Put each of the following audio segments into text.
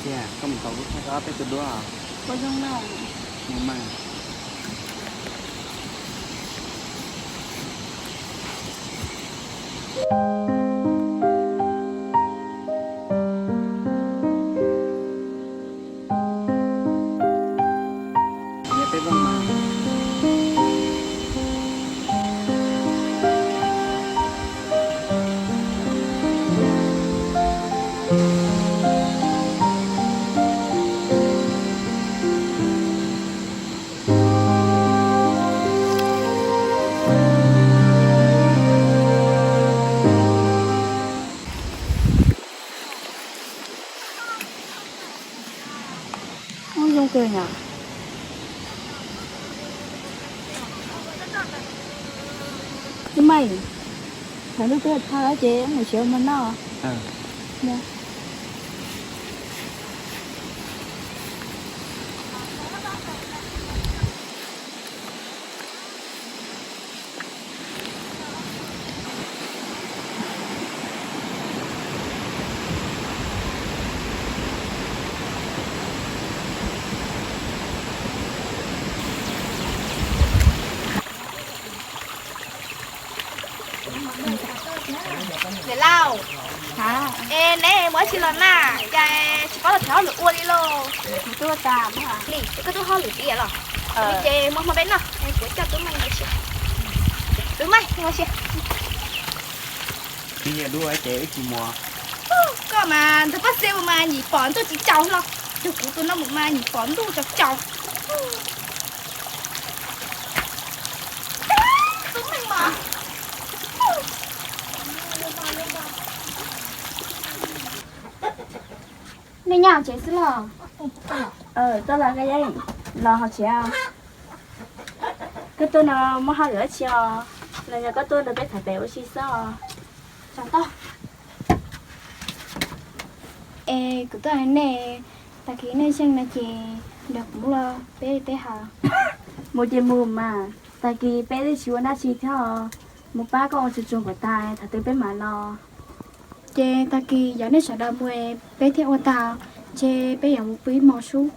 Koj mus tos kuv thaij koj ob peb tus duab. Ua zoo na. Mus mas. Ub, zoo kawg yom. Tub Meej, thaum ntej twb thaij ces mus siav ua mov noj. Niam laus, es neb mus dab tsi los na, cas tsis paub los thov hauj lwm ua li lauj? Li, koj twb hauj lwm tiav los? Li ces muab hmo peb noj, kuv coj Tub Meej ua si. Tub Meej, ua si. Ib yam dua ces wb tsis mus. Koj mas ntawd pab xev mas nyim pom ntuj tsis tsaus hlo, yog kuv tus no mus mas nyim pom ntuj tsaus tsaus. Tub Meej mas. Nej nyob hauv tsev xwb los? Tuaj los Kab Yeeb, los hauv tsev. Koj tuaj no muaj hauj lwm dab tsi os? Los yog koj tuaj nrog peb tham pem ua si xwb os? Es kuv tuaj hais nej, tag kis nej zeeg no ces nrog kuv mus los peb tej hav. Mus ces mus mas, tag kis peb twb tsis ua dab tsi thiab os. Mus pab koj ua tsuag tsuag kom tag thaum twg peb mam los. Ces tag kis yog nej sawv daws mus peb thiaj ua tag, ces peb yuav mus pw ib hmos sub.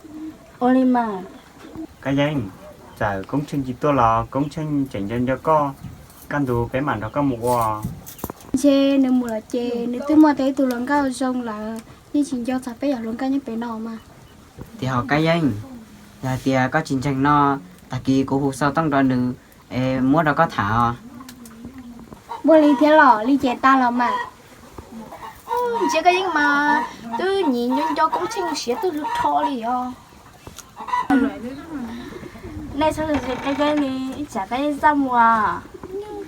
Ua li mas. Kab Yeeb, txawm Koob Tsheej tsis tuaj los Koob Tsheej tseem nco nco koj, kaj ntug peb mam nrog koj mus ua. Ntshe nws mus lawm ces nws twb muaj tej ib tug hluas nkauj zoo lawm, yeej tsis nco txog peb yog hluas nkauj nyob pem no mas. Tiag hos Kab Yeeb, yog hais tias koj tsis ntseeg no, tag kis kuv hu xov tooj rau nws es muab rau koj tham os. Muaj li thiab los li ces tag los mas. Ntsia Kab Yeeb mas twb nyiam nco nco Koob Tsheej siav twb hlub rho li os. Nej txhob ntsia Kab Yeeb li, ib tsam Kab Yeeb txaj muag.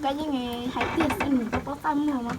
Kab Yeeb hais tiag xwb nws tau paub txaj muag mas.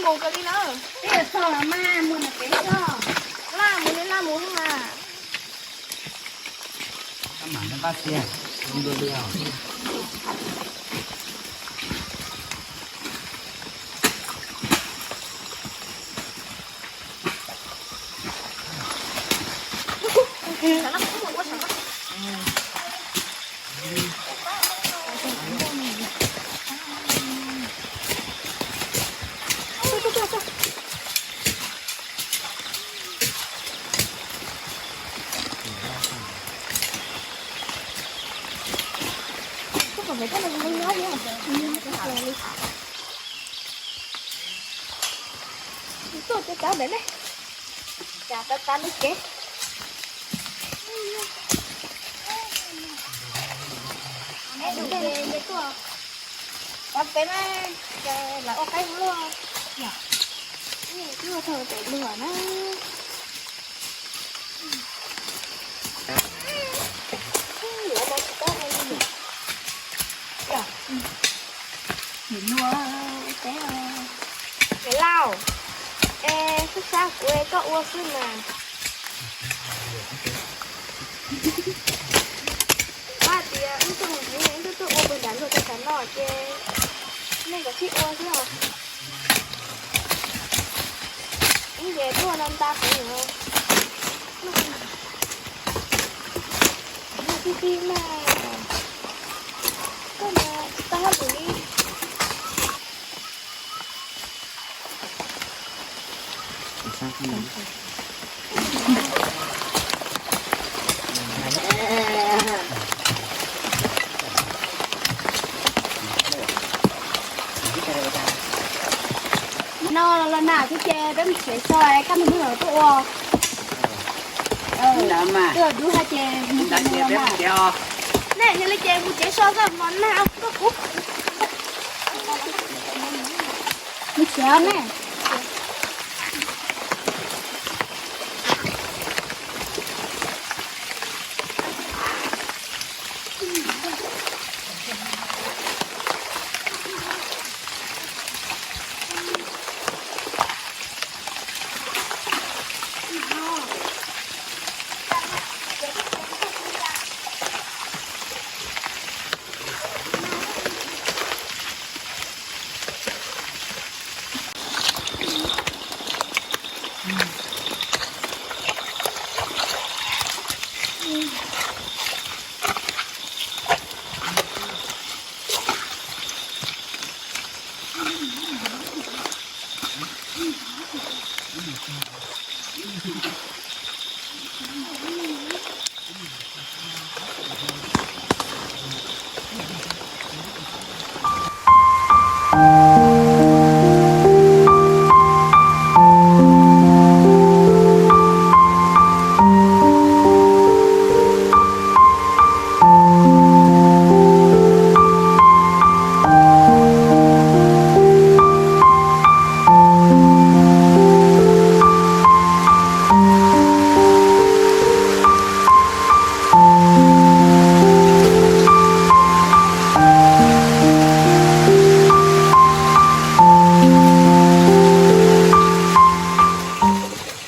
Mus kawg li na. Twb yuav txog los mas, mus na peb txog. Laj mus li laj mus mas. Tuaj cov cov ntawm ne, cas tab tab lub cev. Dub ces tuaj cov pem mas, ces lawv ua qaib ua luaj. Twb ua thaum pem luag na. Lauj, es sab sab kuv es koj ua xwb mas. Kuv hais tias wb tuaj mus ib, wb tuaj ua puag nram luag tej tsam no ces nej kav tsij ua xwb os. Ib ces tuaj no nta heev os. Tib tib mas, koj mas tsis tau haj lwm li. No los nag thiab ces peb mus tsev so, koj mus nug lawv tuaj ua. Twb dub hab ces mus tsev no los nag. Nej yog li ces mus tsev so xwb, los nag koj kuv. Mus tsev ne.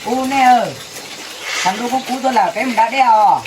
Ub nej, tshav ntuj kub kub tuaj lawm, peb mus da dej os.